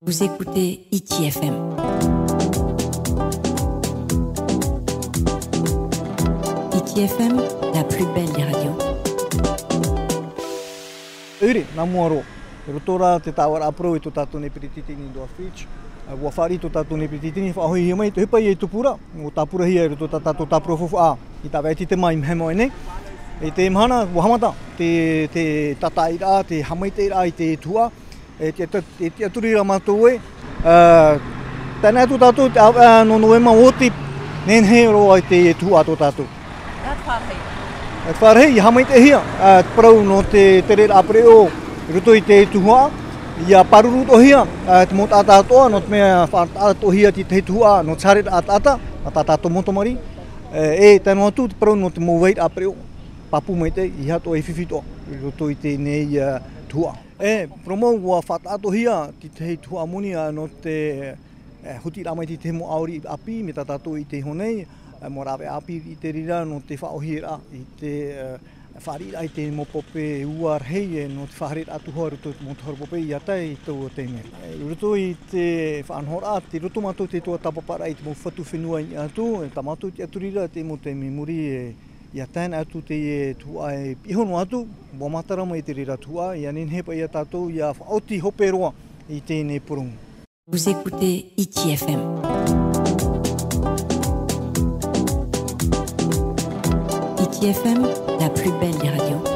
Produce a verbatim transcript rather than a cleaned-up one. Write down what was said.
Vous écoutez Hiti F M. Hiti F M, la plus belle des radios. ʻEʻere, nā mua roa. I roto rā te tāvaraʻa parau i tō tātou nei peretiteni Édouard Fritch. Ā, ʻua fāriʻi tō tātou nei peretiteni, faʻahoʻihia mai, te ʻohipa ia i tupu ra, ʻua tāpurahia i roto tā tātou tāpura faufaʻa, i tāveʻa i te mā i mea mau nei. I teie mahana, ʻua haʻamata, te, te tātaʻiraʻa, te haʻamaitaʻiraʻa i te tuhaʻa, e te, te, te, te tiʻaturi ra mātou ē, ā, tae noa atu tātou, te, ā, ā, nō Novema oti, nehenehe roa i te tuhaʻa tō tātou. Ā, te fārahi. Ā, te fārahi, ʻia haʻamaitaʻihia, ā, te parau nō te tereraʻa pereʻoʻo, i roto i te tuhaʻa, ʻia pāruru atoʻahia, ā, te mau taʻata atoʻa, nō te mea faʻataʻa atoʻahia te tahi tuhaʻa, nō te haereraʻa taʻata, nā tā tātou mau tamariʻi, ā, e tae noa atu te parau nō te mau vairaʻa pereʻoʻo, pāpū maitaʻi, ʻeiaha atoʻa e fifi atoʻa, i roto i teie nei, ā, tuhaʻa. E, parau mau ʻua faʻataʻa atoʻahia te tahi tuhaʻa moni, ā, nō te, e, hutiraʻa mai te tahi mau ʻāori ʻāpī, mai tā tātou i te iho nei, e, mau rāveʻa ʻāpī i te reira nō te faʻaʻōhie ra i te, e, fāriʻiraʻa i te mau pope ua rahi, e, nō te faʻahaereraʻa tuhaʻa i roto i te mau tahora pope ʻia tae i taua taime. E, i roto i te faʻanahoraʻa, tei roto mātou te tuatāpaparaʻa i te mau fatu fenua i niʻa atu, e, tā mātou tiʻaturi ra te mau taime i muri, e, ʻia tae noa atu teie tuhaʻa e pihaʻi noa atu, ʻua matara mai te reira tuhaʻa, ʻia nehenehe paʻi ia tātou ʻia faʻaoti hope roa i teie nei purūmu. Vous écoutez Hiti F M. Hiti F M, la plus belle des radios.